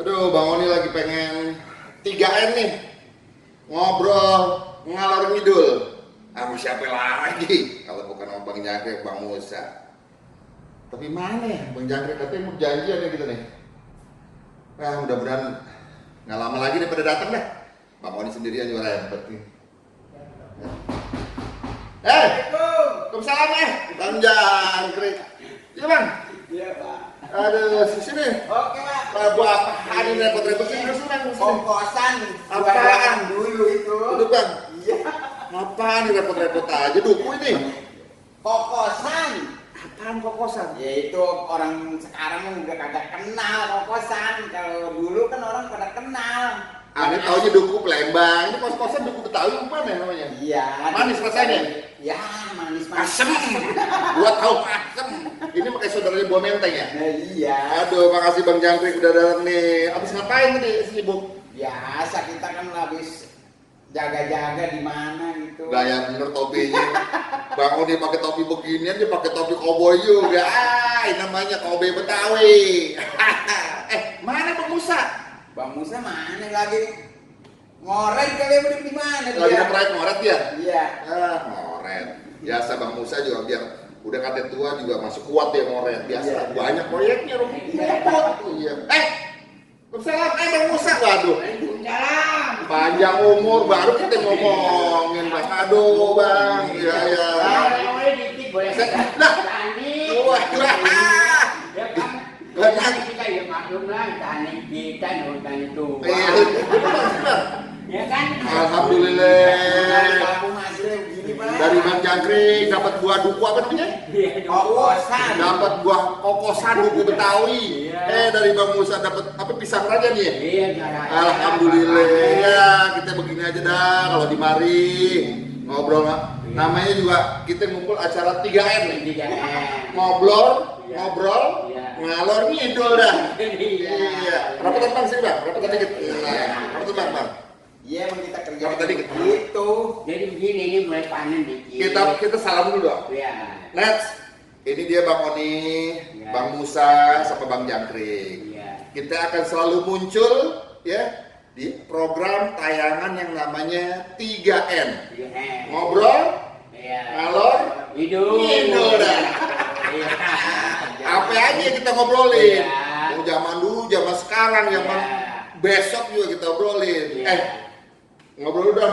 Aduh, Bang Oni lagi pengen 3M nih. Ngobrol ngalor ngidul. Sama siapa lagi? Kalau bukan sama Bang Jangkrik, Bang Musa. Tapi mana ya? Bang Jangkrik katanya mau janjian nih gitu nih. Nah, mudah-mudahan nggak lama lagi daripada datang dah. Bang Oni sendirian juga repot nih. Waalaikumsalam Bang Jangkrik. Iya Bang? Iya Pak. Aduh, sini. Oke Pak. Buat apa ini repot-repot sih? Terus Bang, sini. Kongkosan. Apaan dulu itu? Udah Bang. Iya. Apaan nih repot-repot aja duku ini? Kokosan. Apaan kokosan? Ya itu orang sekarang udah kagak kenal kokosan. Kalau dulu kan orang pada kenal. Aneh taunya duku Palembang. Ini kos-kosan duku Betawi mana namanya? Iya. Manis rasanya? Ya manis. Asem. Gua tahu asem. Ini pakai saudaranya buah menteng ya? Nah, iya. Aduh, makasih Bang Jangkrik udah datang nih. Abis ngapain tadi sibuk? Biasa kita kan habis jaga-jaga di mana gitu. Gaya bener topinya. Bang Oni pakai topi beginian, dia pakai topi koboi juga. Ini namanya koboi Betawi. Mana Bang Musa? Bang Musa mana lagi? Ngoret kali udah di mana dia? Lagi proyek ngoret dia? Iya. Ngoret. Biasa Bang Musa juga biar udah kate tua juga masih kuat dia ngoret. Biasa banyak proyeknya Rom. Iya. Waalaikumsalam, Bang Musa. Waduh. Waalaikumsalam. Panjang umur baru kita ngomongin Bang. Aduh Bang. Iya ya. Boleh dikit boleh. Nah. Tani. Wah. Ya kan kita ya maklum lah tani kita nonton itu. Iya. Ya kan? Alhamdulillah. Aku hasilnya begini Pak. Dari Bang Jangkrik dapat buah duku apa namanya? Kokosan. Dapat buah kokosan duku Betawi. Dari Bang Musa dapat apa pisang raja nih ya? Iya, jarang. Alhamdulillah. Ya, kita begini aja dah kalau di mari ngobrol. Namanya juga kita ngumpul acara 3M nih. 3M. Ngobrol, Iya. ngalor ngidul dah. Iya. Iya. Rapetan Bang sini Bang, rapetan dikit. Rapetan Bang. Iya, emang kita kerja Apa tadi? gitu. Jadi begini ini mulai panen dikit. Kita salam dulu dong. Iya. Let's. Ini dia Bang Oni, Ya. Bang Musa, sama Bang Jangkrik. Iya. Kita akan selalu muncul ya di program tayangan yang namanya 3N. 3M. Ngobrol, Iya. ngalor, Hidup. ngidul dah. Iya. Apa aja yang kita ngobrolin. Iya. Mau zaman dulu, zaman sekarang, zaman Iya. besok juga kita obrolin. Iya. Ngobrol udah,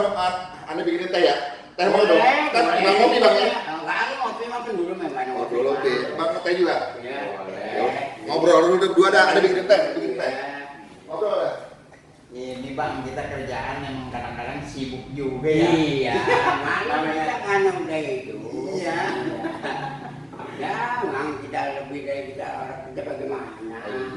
aneh bikinin teh ya. Teh mau dong. Boleh, Teh boleh. Bang Ngopi Bang ya. Enggak, ngopi makan dulu memang. Oh, dulu teh. Bang teh juga. Iya. Ya, ngobrol dulu berdua dah, ada bikin teh, bikin teh. Iya. Ngobrol dah. Ini Bang, kita kerjaan yang kadang-kadang sibuk juga ya. Iya, mana kita kan udah itu. Iya. Ya, memang kita lebih dari kita orang kerja bagaimana?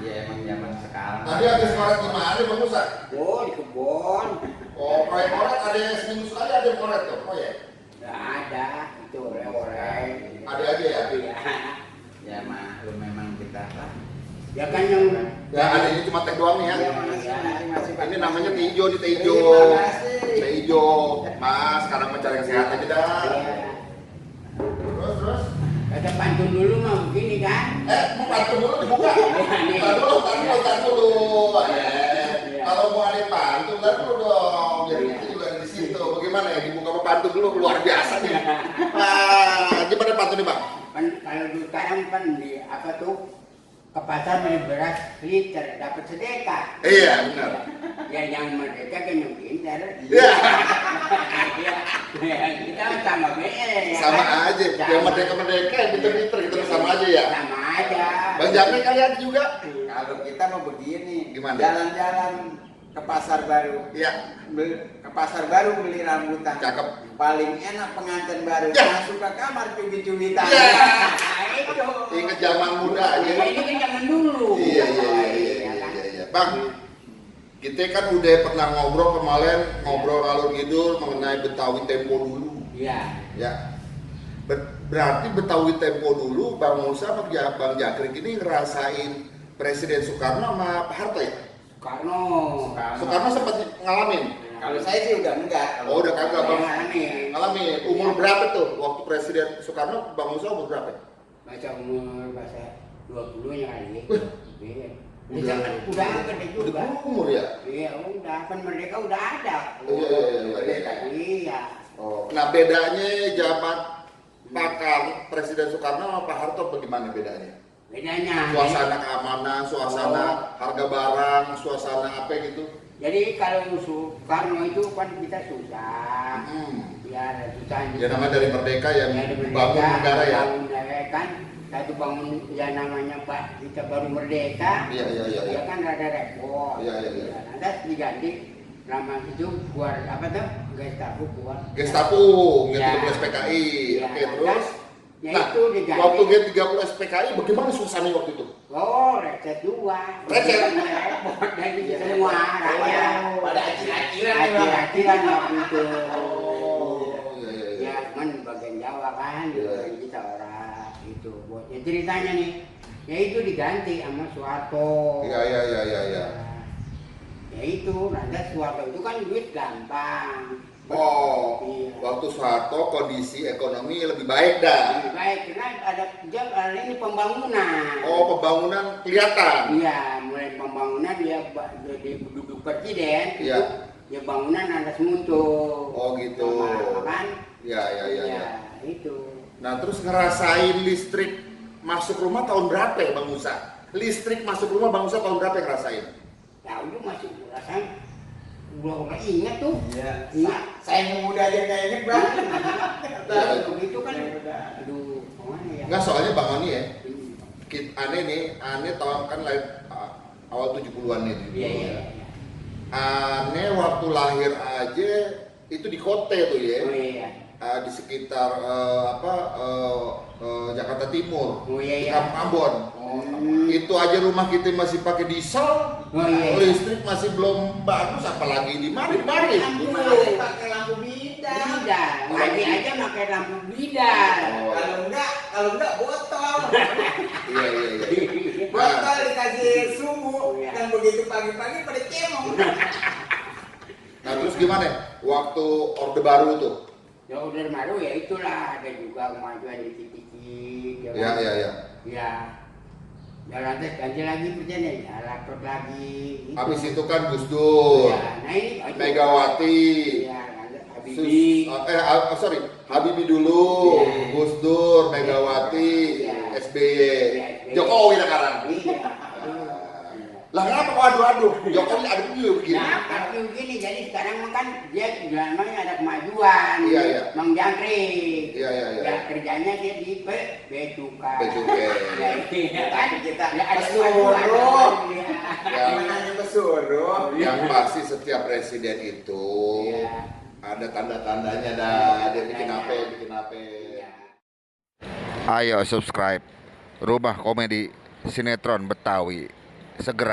Iya, emang zaman sekarang. Tadi habis koret gimana Bang Musa? Oh, di kebun. Oh, proyek koret ada yang seminggu sekali ada yang koret tuh, proyek. Nggak ada, itu orang-orang. Ada aja ya? Iya. Ya, maklum memang kita lah. Ya kan yang Ya ada ini cuma teh doang nih ya. Iya, masih. Ini namanya teh hijau di teh hijau. Terima kasih. Teh hijau. Mas, sekarang mencari yang sehat aja dah. Iya. Terus. Ada pantun dulu mah begini kan? Mau pantun dulu dibuka. Tar dulu. Kalau mau ada pantun, tar dulu dong. Jadi kita juga di situ. Bagaimana ya dibuka sama pantun dulu luar biasa nih. Gimana pantun nih Bang? Kalau dulu sekarang kan di apa tuh ke pasar beli beras liter dapat sedekah. Iya benar. Ya yang merdeka kan yang pintar. Iya. Kita sama beda. Sama aja. Yang merdeka yang pinter-pinter kita sama aja ya. Sama aja. Bang Jangkrik kalian juga. Kalau kita mau begini, Gimana? jalan-jalan ke pasar baru. Iya. Ke pasar baru beli rambutan. Cakep. Paling enak pengantin baru Ya. masuk ke kamar cubit-cubitan. Ya. Itu. Ingat zaman muda aja. Ini kan zaman dulu. Iya. kan? Bang, kita kan udah pernah ngobrol kemarin, ngobrol ngalur ngidul mengenai Betawi Tempo dulu. Iya. Ya. Berarti Betawi Tempo dulu Bang Musa sama Bang Jangkrik ini ngerasain Presiden Soekarno sama Pak Harto ya? Soekarno sempat ngalamin. Kalau saya sih udah enggak. Oh, udah kagak Bang. Ngalamin. Umur berapa tuh waktu Presiden Soekarno Bang Musa umur berapa? Baca umur bahasa 20-nya kali. Iya. Udah gede juga. Udah umur ya? Iya udah, kan Merdeka udah ada. Iya. Oh, nah bedanya zaman Presiden Soekarno sama Pak Harto bagaimana bedanya? Bedanya. Suasana keamanan, suasana harga barang, suasana apa gitu? Jadi kalau Soekarno itu kan kita susah. Ya susah. Ya namanya dari Merdeka yang Ya, bangun negara ya. Bangun negara kan. Satu bangun ya namanya Pak kita baru merdeka. Iya. Ya kan rada repot. Iya. Nanti diganti nama itu keluar apa tuh? Gestapo keluar. Gestapo, Ya. G30 SPKI. Ya, Oke, terus? Ya Nah, itu diganti. waktu G30 SPKI bagaimana suasananya waktu itu? Oh, recet juga. Recet? Repot dari semua rakyat. Pada acil-acilan Acil-acilan waktu itu. Iya. Ya, kan bagian Jawa kan, Iya. kita orang itu. Ya, ceritanya nih, ya itu diganti sama Soeharto. Iya. Ya itu, nanti Soeharto itu kan duit gampang. Oh, Iya. waktu Soeharto kondisi ekonomi lebih baik dah. Lebih baik, karena ada ini pembangunan. Oh, pembangunan kelihatan. Iya, mulai pembangunan dia jadi duduk presiden. Iya. Itu, ya bangunan ada muncul. Oh, gitu. Lama-lama kan? Iya. Ya, itu. Nah, terus ngerasain listrik masuk rumah tahun berapa ya Bang Musa? Listrik masuk rumah Bang Musa tahun berapa yang ngerasain? Ya udah masih rasanya udah ingat tuh. Iya. Saya muda aja nggak inget bang. Iya. Begitu kan. Aduh, kemana ya? Enggak, soalnya Bang Oni ya, Hmm. aneh tahun kan lahir awal 70-an nih. Iya. Aneh waktu lahir aja itu di Kote tuh ya. Oh iya. Di sekitar Jakarta Timur, Oh iya. di Kampung Ambon. Itu aja rumah kita masih pakai diesel, Oh iya. listrik masih belum bagus, apalagi di mana? Di mana? Masih pakai lampu bidang. Bidar, ngaji aja pakai lampu bidar. Oh. Kalau enggak botol. Iya. Botol dikasih suhu Iya. dan begitu pagi-pagi pada cemong. Nah terus gimana? Waktu Orde Baru tuh? Ya udah baru ya itulah ada juga kemajuan dikit-dikit. Iya. Ya. Ya lantas ganti lagi presiden ya laptop lagi. Gitu. Habis itu kan Gus Dur, Ya, nah ini Megawati, Ya, lantas Habibie. Habibie dulu, Iya. Gus Dur, Megawati, Iya. SBY, Iya, SBY. Jokowi sekarang. Iya. Lah kenapa kok adu-adu? Jokowi adu dulu begini. Nah, tapi begini, jadi sekarang kan dia namanya ada kemajuan. Iya. Mengjangkrik. Iya. Ya kerjanya dia di Becukai. Becukai. Ya, iya kan Kita ya, ada pesuruh. kemajuan. Ya. Ya. Namanya pesuruh. Yang pasti setiap presiden itu Iya. ada tanda-tandanya dah. Dia bikin apa. Iya. Ayo subscribe Rumah Komedi Sinetron Betawi segera.